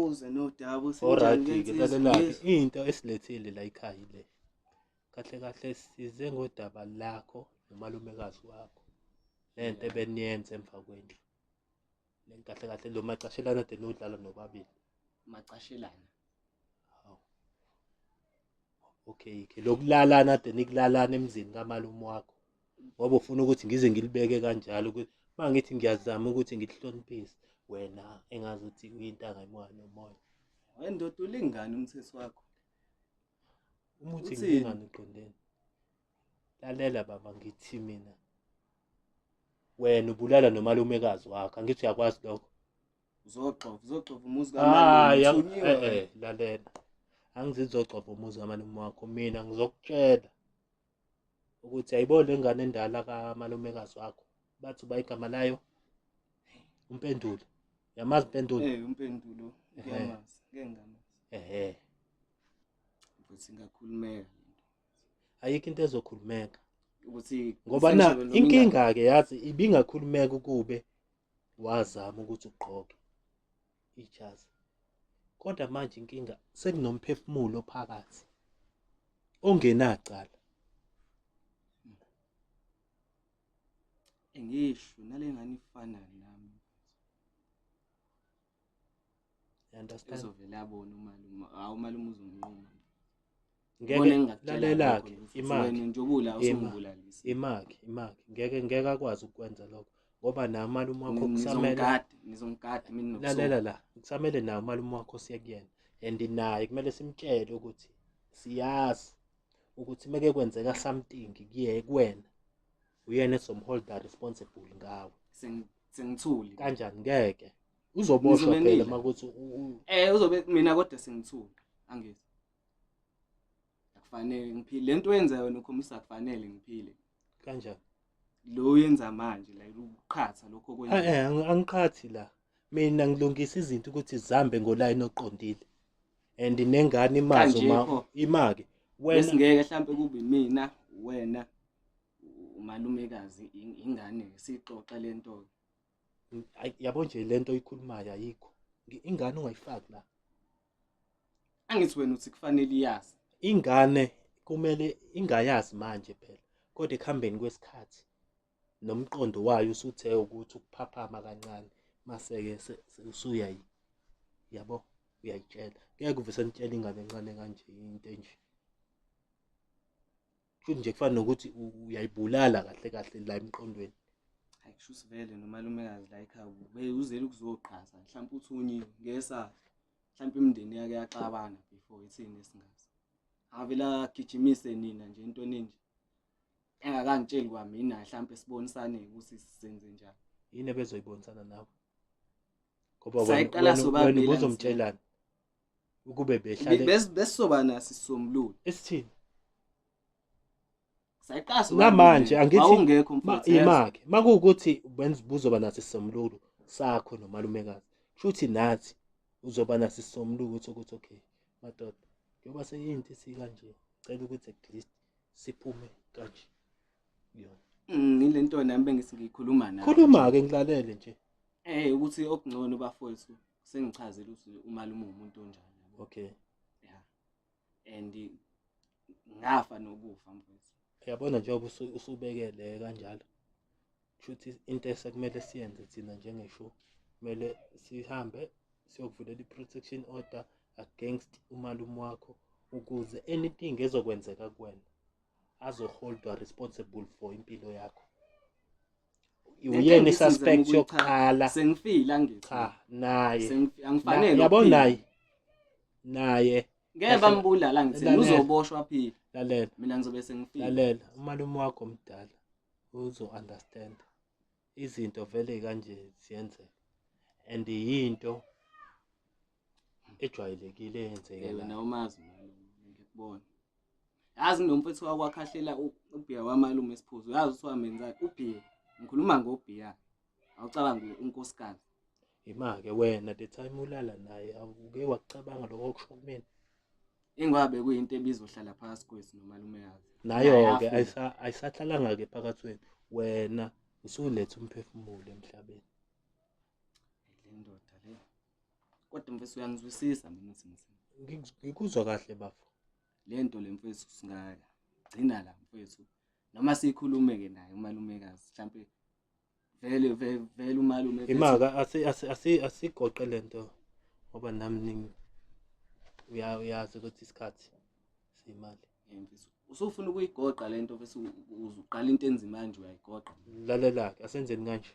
Awuze nodaba Alright usenjani ke ke nsizwa lalela-ke ngizwe. into esilethile la ekhaya ile. Kahle kahle size ngodaba lakho nomalumekazi wakho. Lento Yeah. ebeniyenza emva kwendlu. Le kahle kahle lo macashelana ade nodlala nobabili. Macashelana. Hawu. Okay ke lokulalana ade nikulalana emzini kamalume wakho. Ngoba ufuna ukuthi ngize ngilibeke kanjalo ukuthi mangithi ngiyazama ukuthi ngikuhloniphise wena engazuthi uyintanga imoya nomoya. Wendoda ulingani umthetho wakho. Uma uthi Uthini? ngilingane uqondeni. Lalela baba ngithi mina wena ubulala nomalumekazi wakho angithi uyakwazi lokho. Uzoxova, uzoxova umuzi Hayi kamalume. Uthunyiwe eh wena. eh lalela. Angizizogxoba umuzi kamalume wakho mina ngizokutshela ukuthi ayibona le ngane endala kamalumekazi wakho. Bathi uba igama layo uMpendulo. Uyamazi uMpendulo? Eh umpendulo Ehhe. ngiyamazi, ngeke ngamazi. Ehhe. Futhi ngakhulumeka lento. Ayikho into ezokhulumeka. Ukuthi Ngoba na ngisho noma inkinga ke yazi ibingakhulumeka ukube wazama ukuthi ugqoke ijazi. Kodwa manje inkinga sekunomphefumulo phakathi ongenacala. Ngisho nale ngane ifana nami. You understand? Uzovele abone umalume. Hawu umalume uzonquma. Ngeke Bona engingakutshela lalela lokho ke nje futhi imaki wena njengoba ula ima usumbulalisa. imaki imaki ngeke ngeke akwazi ukwenza lokho ngoba naye umalume wakho kusamele Nizongigada, nizongigada mina lalela nokusuka. la kusamele naye umalume wakho siye kuyena and naye kumele simtshele ukuthi siyazi ukuthi meke kwenzeka something kuye kuwena uyena esomholder responsible ngawe Sengithuli. kanjani ngeke uzoboshwa Nizobe phela nidla. makuthi Eh uzobe mina kodwa sengithuli. Angithi. Akufanele ngiphile. Lento oyenzayo wena ukhombisa akufanele ngiphile. kanjani Lo uyenza manje la ukuqhatha lokho eh okwenzayo. eh, angiqhathi la mina ngilungisa izinto ukuthi zihambe ngolayini oqondile and nengane imazi Kanje uma pho. imake wena Besingeke mhlambe kube mina wena umalumekazi ingane sixoxe lento. Ayi, yabo nje lento oyikhulumayo ayikho ingane ungayifaki la Angithi wena uthi kufanele iyazi. Ingane kumele ingayazi manje phela kodwa ekuhambeni kwesikhathi nomqondo wayo usuthe ukuthi ukuphaphama kancane mase-ke usuyayi yabo uyayitshela ngeke uve senitshela ingane encane kanje into enje kusho nje kufana nokuthi uyayibulala kahle kahle la emqondweni. Hayi kusho usivele nomalumekazi la ekhaya ube uzele ukuzoqhaza mhlawumbe uthunyiwe ngeke sazi mhlawumbe imindeni yake yaxabana before ithini esingazi avele agijimise nina nje into enje engakangitsheli kwamina mhlawumbe sibonisane ukuthi sizenze njani. Yini ebezoyibonisana nawe ngoba wena Sayiqala wena wena sobabili angithi. ubuzomtshelani ukube behlale Besisoba naso isisombululo esithini sayiqala sobabili namanje lento angithi wawungekho mfowethu yezwa. imake makuwukuthi wenza buzoba naso isisombululo sakho nomalumekazi kusho nathi uzoba naso isisombululo sokuthi okay madoda njengoba seyinto isikanje cela ukuthi at least siphume kanje kuyona. Ile nto nami bengithi ngiyikhuluma nawe nje. Khuluma-ke ngilalele nje. Eh ukuthi okungcono bafowethu sengichazile ukuthi umalume umuntu onjani yabo. Okay. Yeah. And ngafa nokufa mfowethu. Uyabona njengoba usubekele kanjalo kusho ukuthi into esekumele siyenze thina njengeshow kumele sihambe siyokuvulela i-protection order against umalume wakho ukuze anything ezokwenzeka kuwena azoholdwa responsible for impilo yakho. Lento Uyena engithi ngizama i-suspect ukuyichaza yokuqala. sengifile angithi. Cha naye Angifanele yabo ukuphila. naye naye Ngeke bambulala angithi Lalela. uzoboshwa phila. Lalela. Mina ngizobe sengifile. Lalela umalume wakho omdala uzo understand izinto vele kanje ziyenzeka and yinto ejwayelekile eyenzeka Wena la. umazi umalume ngikubona. Yazi nomfethu wakwakhahlela ubhiya wamalume esiphuzo. Uyazi ukuthi wamenzani ubhiya. Ngikhuluma ngobhiya. Awucabangi unkosikazi. Ima-ke wena the time ulala naye awuke wakucabanga lokho okusho kumina. Ingoba bekuyinto ebizohlala phakathi kwethu nomalumekazi. Nayo-ke Naye afika. ayisahlalanga-ke phakathi kwenu. Wena usuletha umphefumulo emhlabeni. Le ndoda le. Kodwa mfethu uyangizwisisa mina ukuthi ngithini. Ngikuzwa kahle bafo. Le nto le mfethu singagcina la mfethu. Noma sikhulume-ke naye umalumekazi mhlampe vele vele umalume Imaka asigoqe lento ngoba nami uyazi ukuthi isikhathi siyimali. Mfethu usufuna ukuyigoqa lento bese uzuqala into enzima manje uyayigoqa. Lalela-ke asenzeni kanje.